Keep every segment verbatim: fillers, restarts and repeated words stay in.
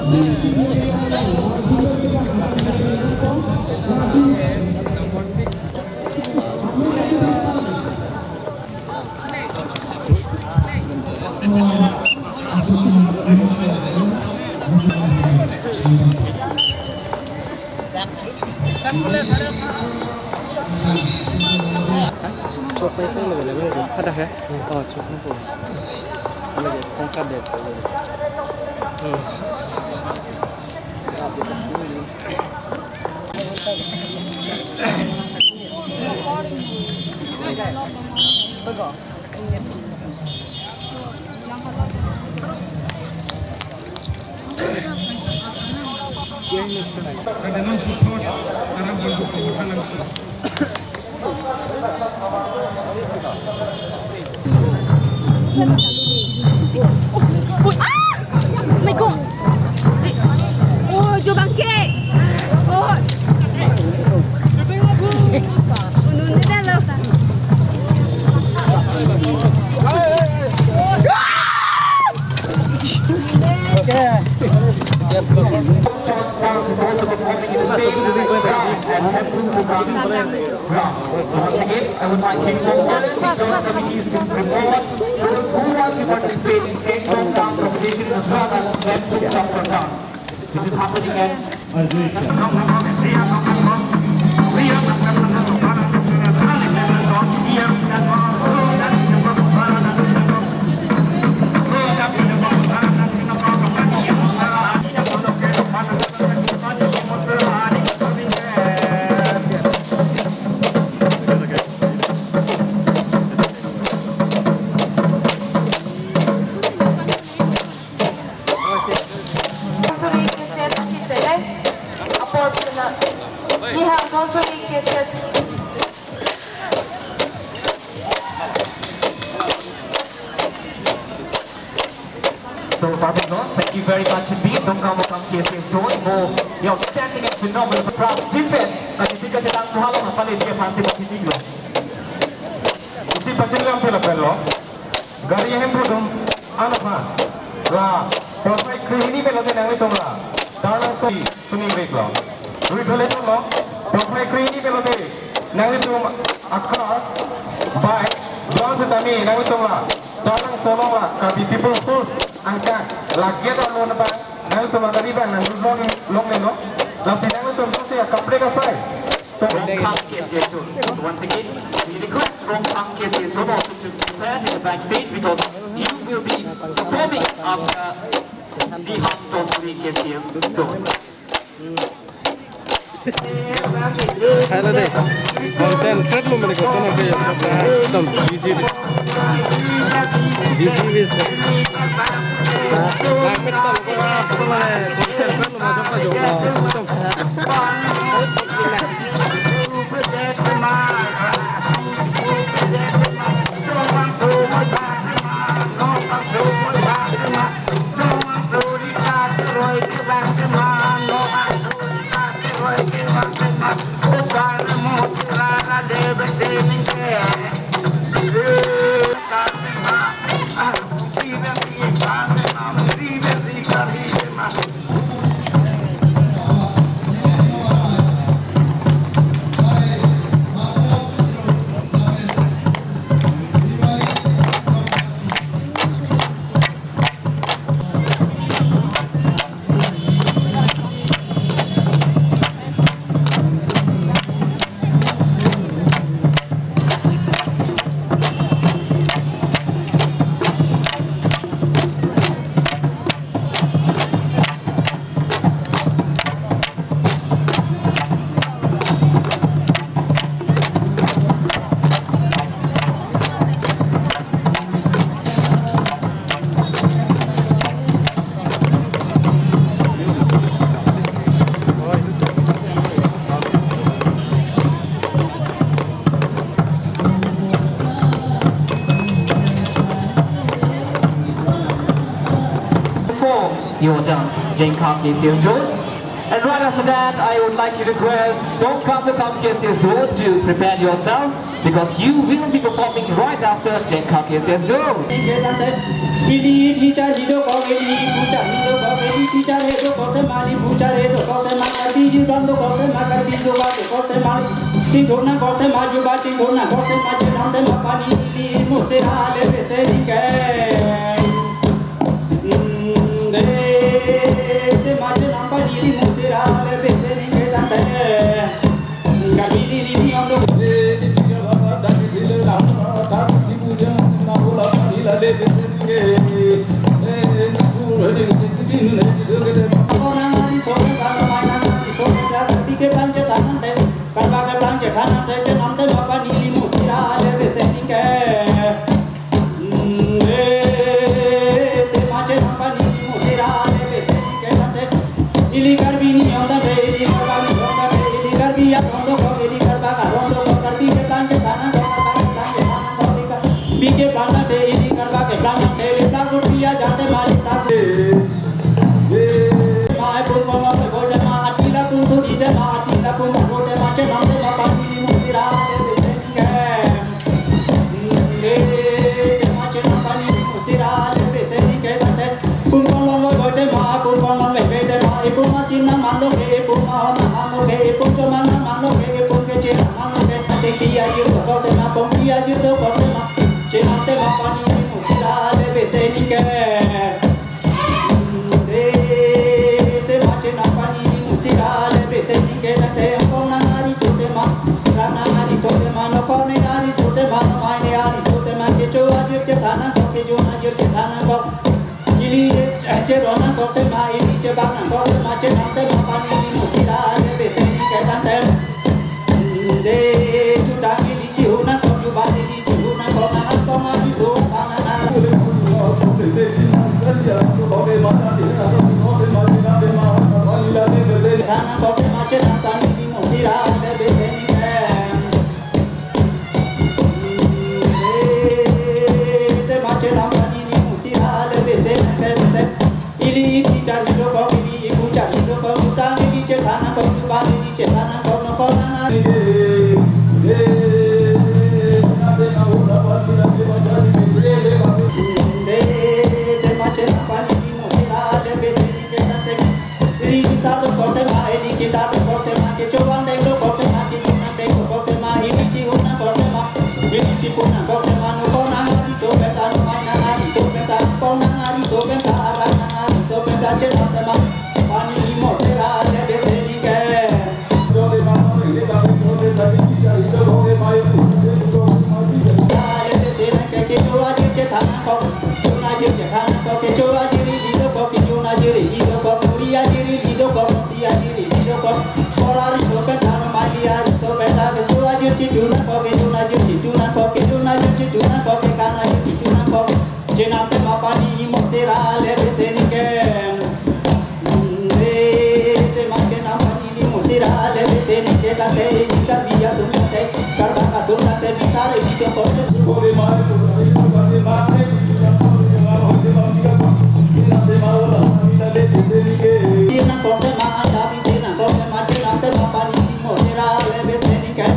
Chok pai pai lagi lagi sih. Ada ya? Oh, chok pai pai. Lagi tongkat deh. Hmm. Ui, ah! My God! Oh, jo bangke! Oh! Unun de lo. Once again, I would like to inform all the committees to report those who want to participate in Kengkong Town competition as well as them to come from town. This is happening at Suri K C S T pele, apor pina, Nihang Suri K C S. So, Babino, thank you very much indeed. Dongkamukam K C S zone, mo, outstanding and phenomenal proud. Jinpen, kami tinggal cetak muhalong apa ni dia fanti masih tinggal. Isi pachin lam pela pelo. Gari ahem pudum ano pha. La porphai krehini pulote nanglitum la Taralangso chuningveklo. Rui thole tholo. Porphai krehini pulote nanglitum a car, bike, doan setame nanglitum la Taralangso along la Karbi People Force angkang la gate along abang nanglitum agari abang nangdun longlelo. Lasi nanglitum jongsi akaprek asai Rongkhang K C S zone. Once again, we request Rongkhang K C S zone also to prepare in the backstage because you will be performing after the Nihang Suri K C S zone. Hello deh. Concentrate lo mene koson ke ya, ekdom busy deh. Busy, busy. Nah, ekdom ko apa mane concentrate lo macam apa jo. Ekdom. For your dance, Jengkha K C S zone. And right after that, I would like to request Dongkamukam K C S zone to prepare yourself because you will be performing right after Jengkha K C S zone. Ili hi char hi do kong, ili hi pu char hi do kong, ili hi Chare dokok tema, Lipu chare dokok tema, Karbi jidon dokok tema, Karbi doba dokok tema, chingthum nangkok tema, juba chingthum nangkok tema, chenam tema pani ili musira le bese ningke. Hmm, de tema chenam pani ili musira le bese ningke tangte. Ili Karbi ni yong tangte, ili Karbi ni yong tangte, ili Karbi ya rondo kok, ili Karbi ka rondo kok, Karbi keplang keplang nangkok, Karbi keplang keplang nangkok, ili Karbi keplang tangte, ili Karbi keplang tangte, ili tagut pia jate mari tagut. Ma epun kong lo pe go jama, atila pun suri jama, atila pun go jama, chenam tema pani ili musira le bese ningke. Pun kong long lo tema, pun kong long lo tema, ipun masin nang manlo ke, ipun mahon nang manlo ke, ipun chomang nang manlo ke, ipun keche nang manlo ke, chengpi ajir dokok tema, pongpi ajir dokok tema, chenam tema pani musira le bese ningke. Te ma chenam pani musira le bese ningke tangte, angkong nang ariso tema, ran nang ariso tema, nokor ne ariso tema, nomai ne ariso tema, kecho ajir chethan nangkok, kejun ajir chethan nangkok. Ili, eh, cheron nangkok tema, ili chebak nangkok tema, chenam tema pani musira le bese ningke tangte. De, chutang ili chihu nangkok, juba ili chihu nangkok, nang angkong ariso apa nang. Than nangkok tema chenam pani ili musira le bese ningke. Te ma chenam pani ili musira le bese ningke. Ili ipi chari dokok, ili ipu chari dokok, chutang ili chethan nangkok, juba ili chethan nangkok, nokor nang. Te, te ma chenam pani ili musira le bese ningke tangte. Ili kisar dokok tema, ili kitar dokok tema, kecho andeng dokok tema, kechun andeng dokok tema, ili chihun nangkok tema, ili chipun nangkok tema, nokor nang ariso penta, nomai nang ariso penta, angkong nang ariso penta, arat nang ariso penta, chenam tema pani musira le bese ningke. Le bese ningke, kecho ajir chethan nangkok, chun ajir chethan nangkok, kecho ajir ili dokok, kejun ajir ili dokok, muri ajir ili dokok, si ajir ili dokok. Kor ariso penta, nomai ariso penta, kecho ajir chitu nangkok, kejun ajir chitu nangkok, kejun ajir chitu nangkok, kekan ajir chitu nangkok. Chenam tema pani musira le bese ningke. Te ma chenam pani ili musira le bese ningke tangte, ili Karbi atum tangte, Karbak atum tangte, bisar ili dokok. Nangkok tema, anta bisi nangkok tema, chenam tema pani ili musira le bese ningke.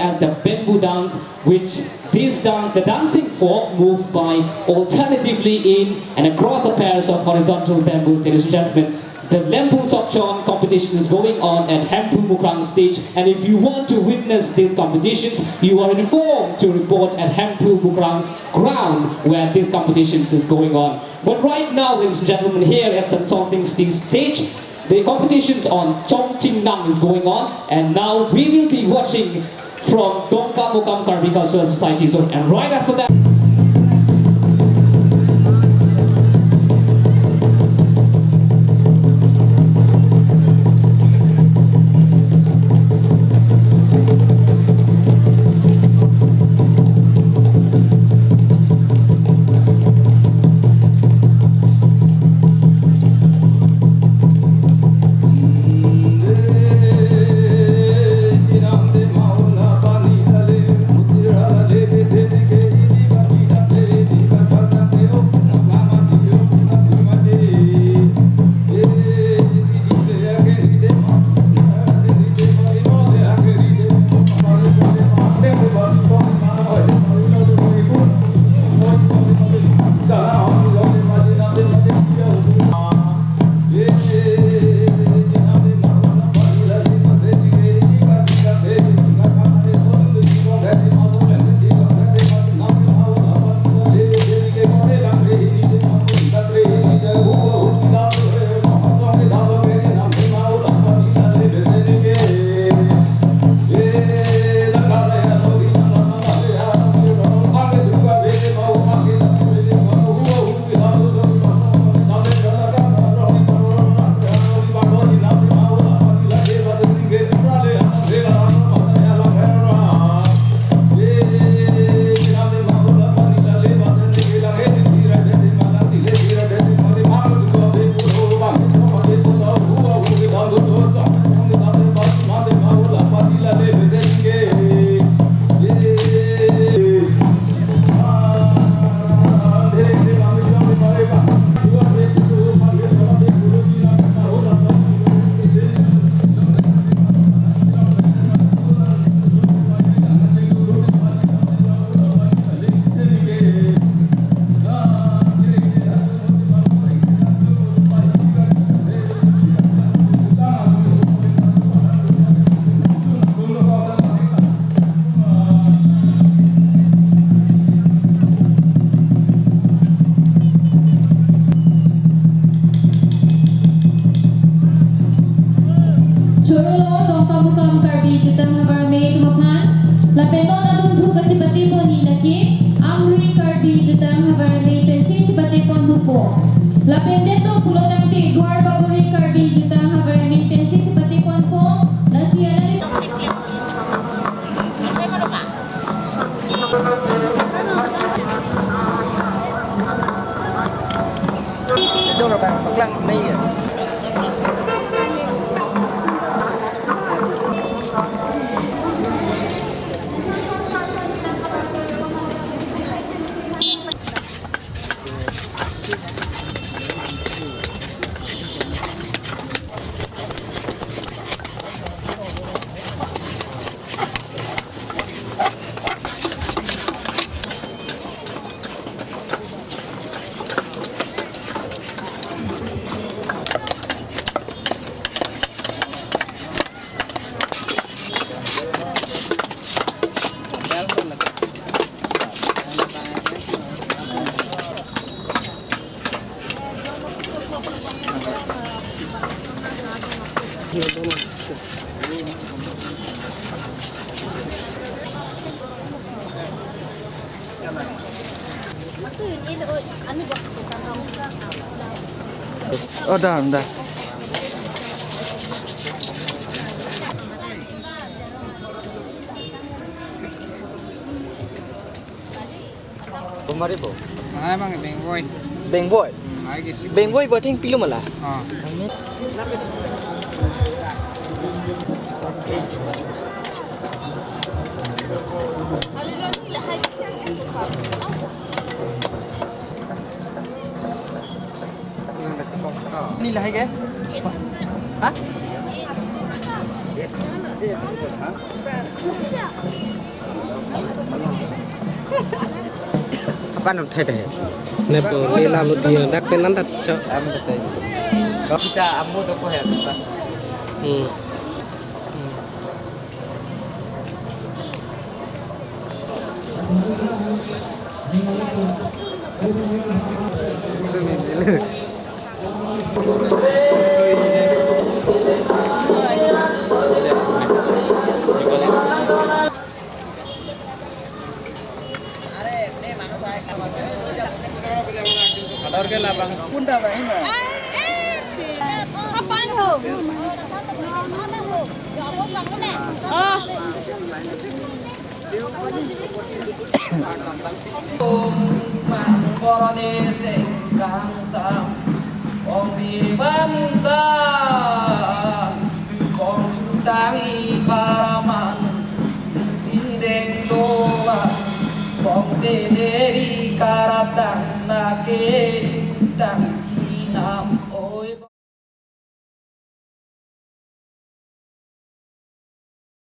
As the bamboo dance, which this dance, the dancing folk, moved by alternatively in and across the pairs of horizontal bamboos, ladies and gentlemen, the Lempung Sokchon competition is going on at Hemphu Mukrang stage. And if you want to witness these competitions, you are informed to report at Hemphu Mukrang ground where these competitions is going on. But right now, ladies and gentlemen, here at Sansonsing sta-, stage, the competitions on Chongchingnam is going on, and now we will be watching from Dongkamukam Karbi Cultural Society Zone, and right after that, Rolo Dongkamukam Karbi Jutang Havar Amei atum aphan. Lapen non adunthu kachepate ponji lake Amri Karbi Jutang Havar Amei pensi chepate pon thupo. Lapen det do pulo tangte Duar Bagori Karbi Jutang Havar Amei pensi chepate ponpo. Lasi alangli Oh, dah, dah. Kumari bo? Mangai mang Bengvoi. Bengvoi? Hmm, ai kisi. Bengvoi boating pilo mala? Oh. Ni lahai ke? Ha? Apa nuk thai thai? Ne bo, ne lalu dia dak pen nandat cho. Kita ambo toko ya. Hmm. Kapan ho? Oh. Mang boroni sengkangsam, ong piri bangsa, ong jutang i paraman, pindeng doang, ong teneri karatang na kejutang chinam, oi.